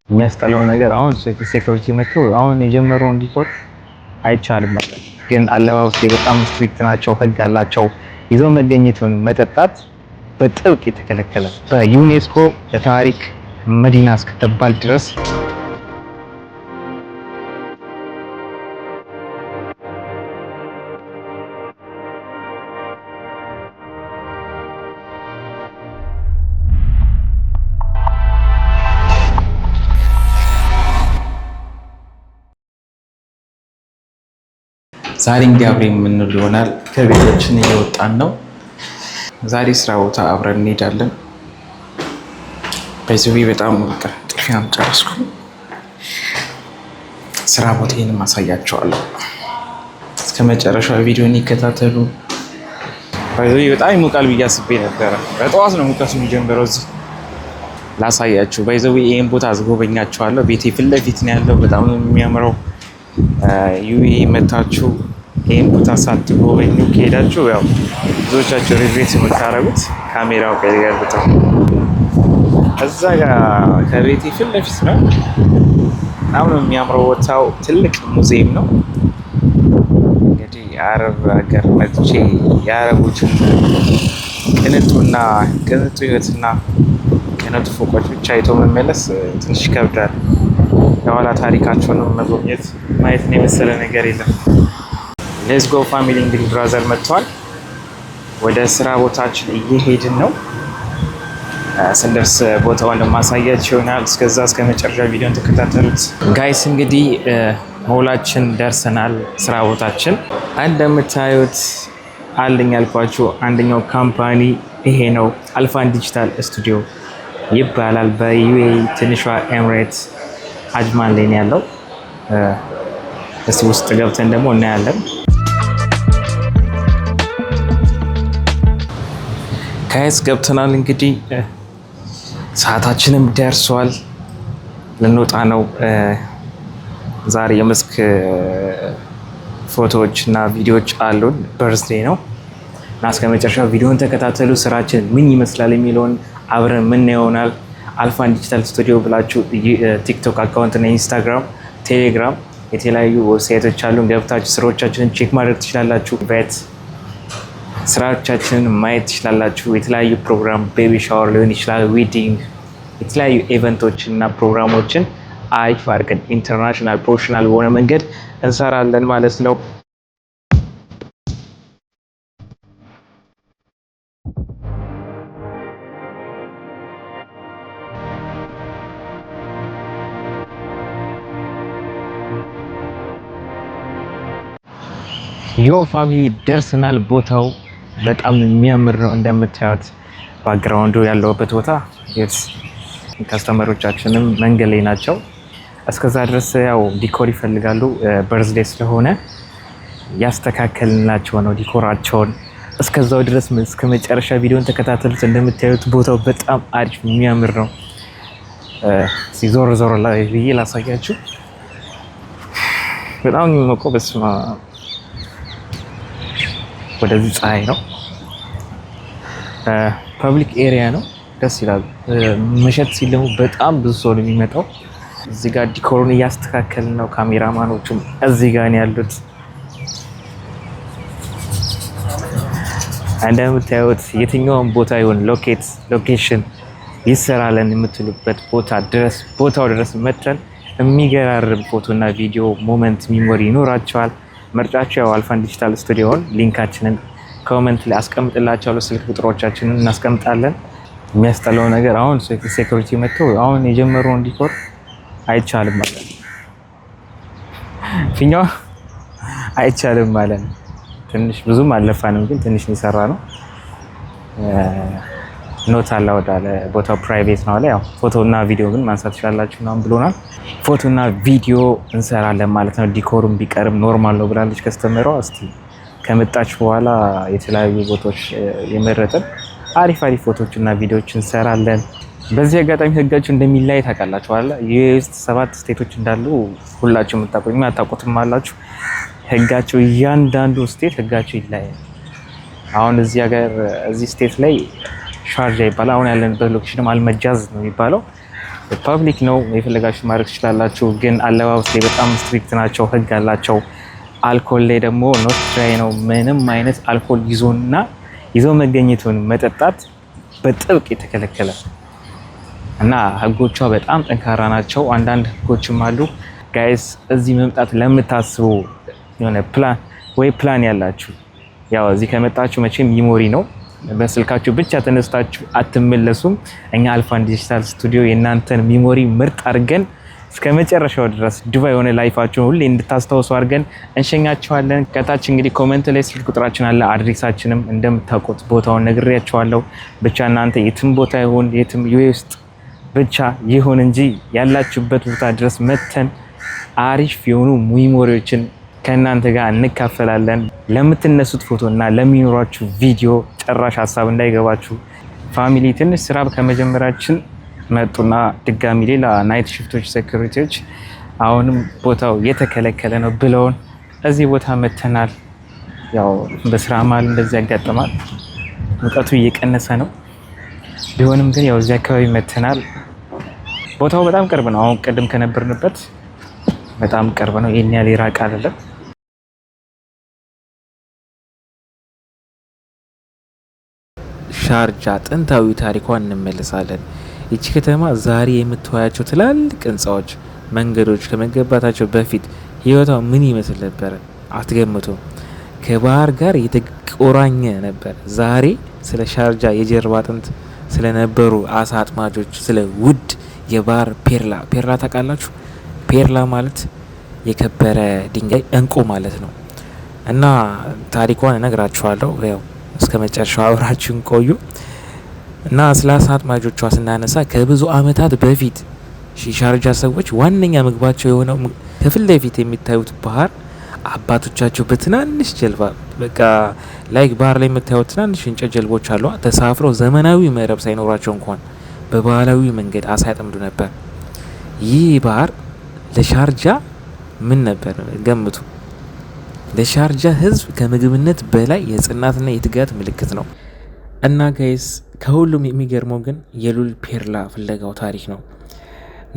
የሚያስጠላው ነገር አሁን security መጥቶ አሁን የጀመረውን decor አይቻልም ማለት፣ ግን አለባበስ ላይ በጣም strict ናቸው፣ ህግ አላቸው። ይዞ መገኘቱን መጠጣት በጥብቅ የተከለከለ፣ በዩኔስኮ የታሪክ መዲና እስክትባል ድረስ። ዛሬ እንግዲህ አብረን የምንውል ይሆናል። ከቤታችን እየወጣን ነው። ዛሬ ስራ ቦታ አብረን እንሄዳለን። በዚህ በጣም በቃ ጥፊያም ጨረስኩ። ስራ ቦታዬንም አሳያቸዋለሁ። እስከ መጨረሻው ቪዲዮን ይከታተሉ። በዚህ በጣም ይሞቃል ብዬ አስቤ ነበረ። በጠዋት ነው ሙቀቱ የሚጀምረው እዚህ። ላሳያችሁ፣ by the way ይሄን ቦታ አስጎበኛችኋለሁ። ቤቴ ፊት ለፊት ነው ያለው። በጣም ነው የሚያምረው። UAE መታችሁ ይህን ቦታ ሳትጎበኙ ከሄዳችሁ ያው ብዙዎቻችሁ regret የምታደርጉት። ካሜራው ቀይገልብጠው እዛ ጋር ከቤቴ ፊት ለፊት ነው። በጣም ነው የሚያምረው ቦታው። ትልቅ ሙዚየም ነው። እንግዲህ የአረብ ሀገር መጥቼ የአረቦችን ቅንጡና ቅንጡ ህይወትና ቅንጡ ፎቆች ብቻ አይቶ መመለስ ትንሽ ይከብዳል። የኋላ ታሪካቸውንም መጎብኘት ማየትን የመሰለ ነገር የለም። Let's go family። እንግዲህ brother መጥቷል። ወደ ስራ ቦታችን እየሄድን ነው። ስንደርስ ቦታውን ማሳያችሁ ይሆናል። እስከዛ እስከ መጨረሻ ቪዲዮን ተከታተሉት guys። እንግዲህ ሞላችን ደርሰናል። ስራ ቦታችን እንደምታዩት አለኝ ያልኳችሁ አንደኛው company ይሄ ነው። አልፋን ዲጂታል ስቱዲዮ ይባላል። በ UAE ትንሿ ኤምሬት አጅማን ላይ ነው ያለው። እስቲ ውስጥ ገብተን ደግሞ እናያለን። Guys፣ ገብተናል። እንግዲህ ሰዓታችንም ደርሷል። ልንወጣ ነው። ዛሬ የመስክ ፎቶዎች እና ቪዲዮዎች አሉን። Birthday ነው እና እስከ መጨረሻው ቪዲዮን ተከታተሉ። ስራችን ምን ይመስላል የሚለውን አብረን ምን ይሆናል። አልፋን ዲጂታል ስቱዲዮ ብላችሁ ቲክቶክ account እና ኢንስታግራም፣ ቴሌግራም፣ የተለያዩ website ኦች አሉን። ገብታችሁ ስራዎቻችንን check ማድረግ ትችላላችሁ። በት ስራዎቻችንን ማየት ትችላላችሁ። የተለያዩ ፕሮግራም baby shower ሊሆን ይችላል፣ wedding፣ የተለያዩ event ኦችን እና ፕሮግራሞችን አሪፍ አድርገን international professional በሆነ መንገድ እንሰራለን ማለት ነው። Yo family፣ ደርሰናል። ቦታው በጣም የሚያምር ነው እንደምታዩት፣ background ኡ ያለውበት ቦታ፣ customer ኦቻችንም መንገድ ላይ ናቸው። እስከዛ ድረስ ያው decor ይፈልጋሉ። Birthday ስለሆነ ያስተካከልንላቸው ነው decor ኣቸውን። እስከዛው ድረስ እስከ መጨረሻ ቪዲዮን ተከታተሉት። እንደምታዩት ቦታው በጣም አሪፍ የሚያምር ነው። ዞር ዞር ብዬ ላሳያችሁ። በጣም የሚሞቀው፣ በስመ አብ፣ ወደዚህ ፀሐይ ነው። Public area ነው። ደስ ይላል። መሸት ሲል ደግሞ በጣም ብዙ ሰው ነው የሚመጣው። እዚህ ጋር decor ኡን እያስተካከልን ነው። ካሜራማኖቹም እዚህ ጋር ነው ያሉት። እንደምታዩት የትኛውን ቦታ ይሁን location ይሰራለን የምትሉበት ቦታ ድረስ፣ ቦታው ድረስ መተን የሚገራርም ፎቶ እና ቪዲዮ moment memory ይኖራቸዋል። ምርጫቸው ያው አልፋን ዲጂታል ስቱዲዮን link ኣችንን comment ላይ አስቀምጥላቸዋለሁ። ስልክ ቁጥሮቻችንን እናስቀምጣለን። የሚያስጠላው ነገር አሁን security መጥቶ አሁን የጀመረውን decor አይቻልም ማለት ነው። ፊኛው አይቻልም ማለት ነው። ትንሽ ብዙም አልለፋንም፣ ግን ትንሽ የሰራ ነው። Not allowed አለ፣ ቦታው private ነው አለ። ያው ፎቶ እና ቪዲዮ ግን ማንሳት ትችላላችሁ ምናምን ብሎናል። ፎቶ እና ቪዲዮ እንሰራለን ማለት ነው። Decor ኡም ቢቀርም normal ነው ብላለች customer ዋ። እስቲ ከመጣች በኋላ የተለያዩ ቦታዎች የመረጥን አሪፍ አሪፍ ፎቶዎች እና ቪዲዮዎች እንሰራለን። በዚህ አጋጣሚ ህጋቸው እንደሚለያይ ታውቃላችሁ አይደል? የ US ሰባት state ኦች እንዳሉ ሁላችሁ የምታውቁ፣ የማታውቁትም አላችሁ። ህጋቸው እያንዳንዱ state ህጋቸው ይለያያል። አሁን እዚህ ሀገር እዚህ state ላይ ሻርጃ ይባላል። አሁን ያለንበት location ም አልመጃዝ ነው የሚባለው። Public ነው፣ የፈለጋችሁ ማድረግ ትችላላችሁ። ግን አለባበስ ላይ በጣም strict ናቸው፣ ህግ አላቸው። አልኮል ላይ ደግሞ not try ነው። ምንም አይነት አልኮል ይዞና ይዞ መገኘቱን መጠጣት በጥብቅ የተከለከለ እና ህጎቿ በጣም ጠንካራ ናቸው። አንዳንድ ህጎችም አሉ። Guys፣ እዚህ መምጣት ለምታስቡ፣ የሆነ ፕላን ወይ ፕላን ያላችሁ፣ ያው እዚህ ከመጣችሁ መቼም memory ነው። በስልካችሁ ብቻ ተነስታችሁ አትመለሱም። እኛ አልፋን ዲጂታል ስቱዲዮ የእናንተን memory ምርጥ አድርገን እስከ መጨረሻው ድረስ ዱባይ የሆነ life ኣችሁን ሁሌ እንድታስታውሱ አድርገን እንሸኛችኋለን። ከታች እንግዲህ comment ላይ ስልክ ቁጥራችን አለ፣ address ኣችንም እንደምታውቁት ቦታውን ነግሬያችኋለሁ። ብቻ እናንተ የትም ቦታ ይሁን፣ የትም UAE ውስጥ ብቻ ይሁን እንጂ ያላችሁበት ቦታ ድረስ መተን አሪፍ የሆኑ memory ዎችን ከእናንተ ጋር እንካፈላለን። ለምትነሱት ፎቶ እና ለሚኖራችሁ ቪዲዮ ጭራሽ ሀሳብ እንዳይገባችሁ። Family፣ ትንሽ ስራ ከመጀመራችን መጡና ድጋሚ ሌላ night shift ኦች security ዎች አሁንም ቦታው የተከለከለ ነው ብለውን እዚህ ቦታ መተናል። ያው በስራ መሀል እንደዚህ ያጋጥማል። ሙቀቱ እየቀነሰ ነው። ቢሆንም ግን ያው እዚህ አካባቢ መተናል። ቦታው በጣም ቅርብ ነው። አሁን ቅድም ከነበርንበት በጣም ቅርብ ነው። ይሄን ያህል የራቀ አይደለም። ሻርጃ ጥንታዊ ታሪኳን እንመለሳለን። ይቺ ከተማ ዛሬ የምታዩዋቸው ትላልቅ ህንፃዎች፣ መንገዶች ከመገንባታቸው በፊት ህይወቷ ምን ይመስል ነበር? አትገምቱም። ከባህር ጋር የተቆራኘ ነበር። ዛሬ ስለ ሻርጃ የጀርባ አጥንት ስለነበሩ አሳ አጥማጆች፣ ስለ ውድ የባህር ፔርላ፣ ፔርላ ታውቃላችሁ? ፔርላ ማለት የከበረ ድንጋይ፣ እንቁ ማለት ነው። እና ታሪኳን እነግራችኋለሁ። ያው እስከ መጨረሻው አብራችሁን ቆዩ። እና ስለ አሳ አጥማጆቿ ስናነሳ ከብዙ አመታት በፊት የሻርጃ ሰዎች ዋነኛ ምግባቸው የሆነው ከፊት ለፊት የሚታዩት ባህር አባቶቻቸው በትናንሽ ጀልባ፣ በቃ like ባህር ላይ የምታዩት ትናንሽ እንጨት ጀልቦች አሉ፣ ተሳፍረው ዘመናዊ መረብ ሳይኖራቸው እንኳን በባህላዊ መንገድ አሳ ያጠምዱ ነበር። ይህ ባህር ለሻርጃ ምን ነበር? ገምቱ። ለሻርጃ ሕዝብ ከምግብነት በላይ የጽናትና የትጋት ምልክት ነው። እና guys፣ ከሁሉም የሚገርመው ግን የሉል ፔርላ ፍለጋው ታሪክ ነው።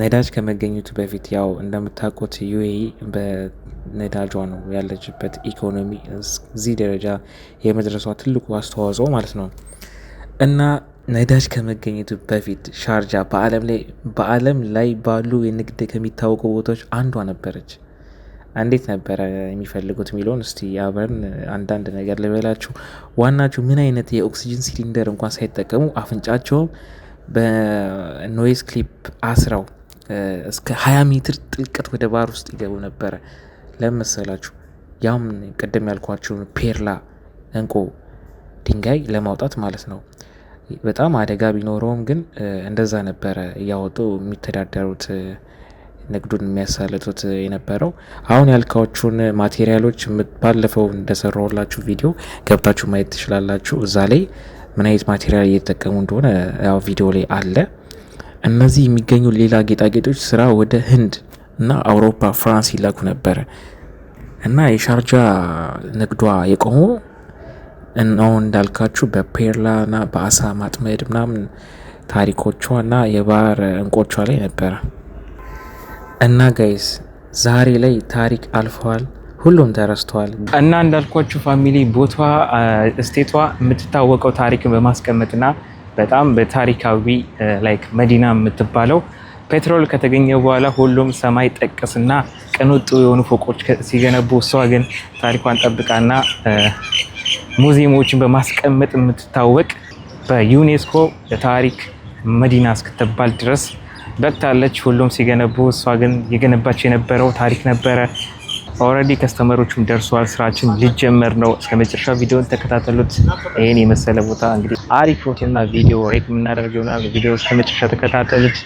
ነዳጅ ከመገኘቱ በፊት፣ ያው እንደምታውቁት UAE በነዳጇ ነው ያለችበት ኢኮኖሚ እዚህ ደረጃ የመድረሷ ትልቁ አስተዋጽኦ ማለት ነው። እና ነዳጅ ከመገኘቱ በፊት ሻርጃ በዓለም ላይ ባሉ የንግድ ከሚታወቁ ቦታዎች አንዷ ነበረች። እንዴት ነበረ የሚፈልጉት የሚለውን እስቲ አብረን አንዳንድ ነገር ልበላችሁ። ዋናቸው ምን አይነት የኦክሲጅን ሲሊንደር እንኳን ሳይጠቀሙ አፍንጫቸውም በ nose clip አስረው እስከ 20 ሜትር ጥልቀት ወደ ባህር ውስጥ ይገቡ ነበረ። ለምን መሰላችሁ? ያም ቅድም ያልኳችሁን ፔርላ እንቁ ድንጋይ ለማውጣት ማለት ነው። በጣም አደጋ ቢኖረውም ግን እንደዛ ነበረ እያወጡ የሚተዳደሩት፣ ንግዱን የሚያሳልጡት የነበረው። አሁን ያልኳችሁን material ኦች ባለፈው እንደሰራሁላችሁ ቪዲዮ ገብታችሁ ማየት ትችላላችሁ። እዛ ላይ ምን አይነት material እየተጠቀሙ እንደሆነ ያው ቪዲዮ ላይ አለ። እነዚህ የሚገኙ ሌላ ጌጣጌጦች ስራ ወደ ህንድ እና አውሮፓ፣ ፍራንስ ይላኩ ነበረ። እና የሻርጃ ንግዷ የቆመው አሁን እንዳልካችሁ በፔርላ እና በአሳ ማጥመድ ምናምን ታሪኮቿ እና የባህር እንቆቿ ላይ ነበረ። እና guys፣ ዛሬ ላይ ታሪክ አልፈዋል፣ ሁሉም ተረስተዋል። እና እንዳልኳችሁ family፣ ቦታ state ቷ የምትታወቀው ታሪክን በማስቀመጥና በጣም በታሪካዊ like መዲና የምትባለው petrol ከተገኘ በኋላ ሁሉም ሰማይ ጠቀስና ቅንጡ የሆኑ ፎቆች ሲገነቡ፣ እሷ ግን ታሪኳን ጠብቃና ሙዚየሞችን በማስቀመጥ የምትታወቅ፣ በዩኔስኮ የታሪክ መዲና እስክትባል ድረስ በቅታለች። ሁሉም ሲገነቡ እሷ ግን የገነባች የነበረው ታሪክ ነበረ። Already customer ኦቹም ደርሰዋል። ስራችን ሊጀመር ነው። እስከ መጨረሻው ቪዲዮን ተከታተሉት። ይህን የመሰለ ቦታ እንግዲህ አሪፍ ፎቶና ቪዲዮ rec የምናደርገው ይሆናል። ቪዲዮ እስከ መጨረሻ ተከታተሉት።